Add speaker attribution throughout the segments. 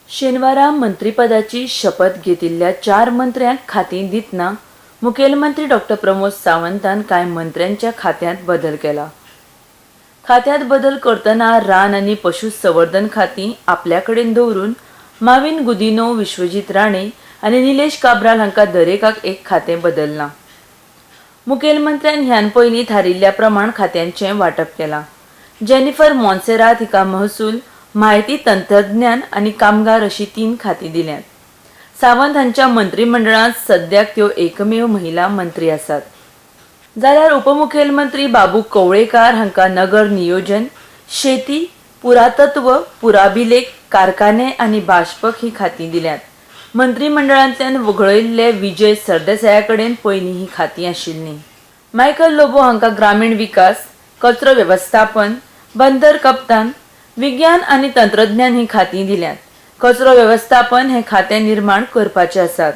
Speaker 1: शेनवारा मंत्रीपदाची शपथ घेतिल्ल्या चार मंत्र्यांक खातीं दितना मुखेलमंत्री डॉक्टर प्रमोद सावंतान कांय मंत्र्यांच्या खात्यांत बदल केला. खात्यांत बदल करतना रान आनी पशुसंवर्धन खातीं आपल्या कडेन दवरून माविन गुदिन्हो, विश्वजीत राणे आनी निलेश काब्राल हांकां दरेकाक एक खातें बदल्लां. मुखेलमंत्र्यान ह्यान पयलीं थारिल्ल्या प्रमाण खात्यांचें वांटप केलां. जेनिफर मोन्सेरात हिका महसूल, म्हायती तंत्रज्ञान आनी कामगार अशीं तीन खातीं दिल्यांत. सावंत हांच्या मंत्रीमंडळांत सद्याक त्यो एकमेव महिला मंत्री आसात. जाल्यार उपमुखेलमंत्री बाबू कवळेकार हांकां नगर नियोजन, शेती, पुरातत्व, पुराभिलेख, कारखाने आनी बाष्पक ही खातीं दिल्यांत. मंत्रीमंडळांतल्यान वगळयिल्ले विजय सरदेसाया कडेन पयलीं हीं खातीं आशिल्लीं. मायकल लोबो हांकां ग्रामीण विकास, कचरो वेवस्थापन, बंदर कप्तान, विज्ञान आनी तंत्रज्ञान हीं खातीं दिल्यांत. कचरो वेवस्थापन हें खातें निर्माण करपाचें आसात.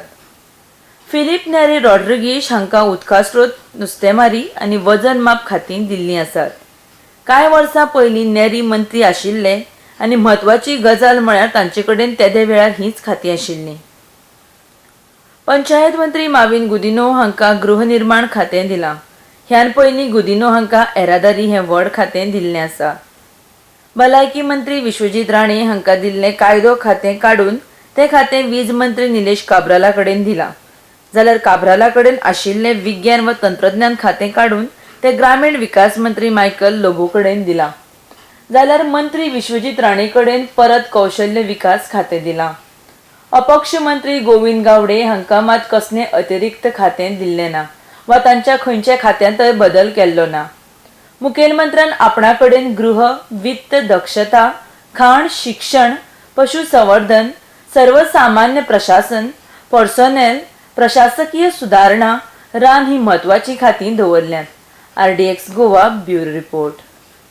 Speaker 1: फिलीप नेरी रॉड्रिगीश हांकां उदकास्रोत, नुस्तेमारी आनी वजन माप खातीं दिल्लीं आसात. कांय वर्सां पयलीं नेरी मंत्री आशिल्ले आनी म्हत्वाची गजाल म्हळ्यार तांचे कडेन तेदे वेळार हींच खातीं आशिल्लीं. पंचायत मंत्री माविन गुदिन्हो हांकां गृहनिर्माण खातें दिलां. ह्यान पयलीं गुदिन्हो हांकां येरादारी हें व्हड खातें दिल्लें आसा. भलायकी मंत्री विश्वजीत राणे हांकां दिल्लें कायदो खातें काडून तें खातें वीज मंत्री निलेश काब्राला कडेन दिलां. जाल्यार काब्राला कडेन आशिल्लें विज्ञान व तंत्रज्ञान खातें काडून तें ग्रामीण विकास मंत्री मायकल लोबो कडेन दिलां. जाल्यार मंत्री विश्वजीत राणे कडेन परत कौशल्य विकास खातें दिलां. अपक्ष मंत्री गोविंद गावडे हांकां मात कसलें अतिरिक्त खातें दिल्लें ना वा तांच्या खंयच्या खात्यांतय बदल केल्लो ना. मुखेलमंत्र्यान आपणा कडेन गृह, वित्त, दक्षता, खाण, शिक्षण, पशुसंवर्धन, सर्वसामान्य प्रशासन, पर्सोनेल, प्रशासकीय सुदारणा, रान ही म्हत्वाचीं खातीं दवरल्यांत. RDX Goa, bureau report.